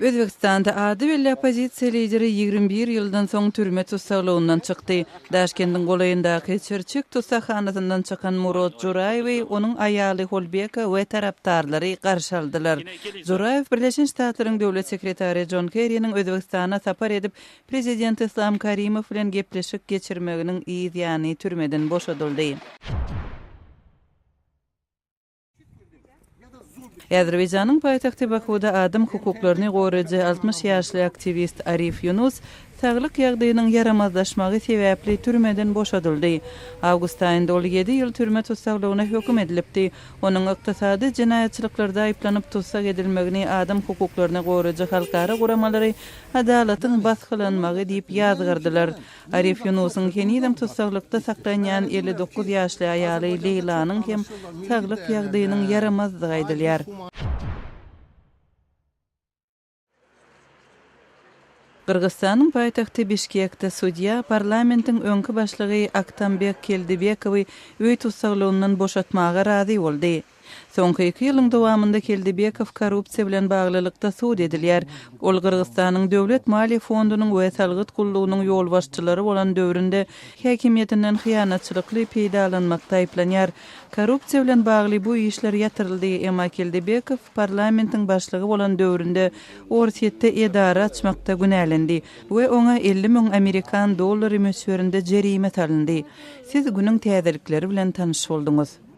Özbegistanda ady belli oppozisiýa lideri 21 ýyldan soň türme tussaglygyndan çykdy. Daşkendiň golaýyndaky Çirçik tussaghanasyndan çykan Murod Juraýewi onuň aýaly Holbeka we tarapdarlary garşy aldylar. Juraýew Birleşen Ştatlaryň Döwlet sekretary Jon Kerriniň Özbegistana sapar edip, prezident Yslam Karimow bilen gepleşik geçirmeginiň yz ýany türmeden boşadyldy. Azerbaýjanyň paýtagty Bakuwda adam hukuklaryny goraýjy 60 ýaşly aktiwist Arif Ýunus saglyk ýagdaýynyň ýaramazlaşmagy sebäpli türmeden boşadyldy. Awgust aýynda ol ýedi ýyl türme tussaglygyna höküm edilipdi. Onuň ykdysady jenaýatçylyklarda aýyplanyp tussag edilmegini adam hukuklaryny goraýjy halkara guramalary adalatyň basgylanmagy diýip ýazgardylar. Arif Ýunusyň henizem tussaglykda saklanýan 59 ýaşly aýaly Leýlanyň hem saglyk ýagdaýynyň ýaramazdygy aýdylýar. Gyrgyzystanyň paýtagty Bişkekde sudýa parlamentiň öňki başlygy Aktambek Keldibekowy öý tussaglygyndan boşatmaga razy boldy. Soňky iki ýylyň dowamynda Keldibekow korrupsiýa bilen baglylykda sud edilýär. Ol Gyrgyzystanyň Döwlet maliýe fondunyň we salgyt gullugynyň ýolbaşçylary bolan döwründe häkimiýetinden hyýanatçylykly peýdalanmakda aýyplanýar. Korrupsiýa bilen bagly bu işler ýatyryldy, emma Keldibekow parlamentiň başlygy bolan döwründe Orsýetde edara açmakda günälendi we oňa 50 müň amerikan dollary möçberinde jerime salyndy. Siz günüň täzelikleri bilen tanyş bolduňyz.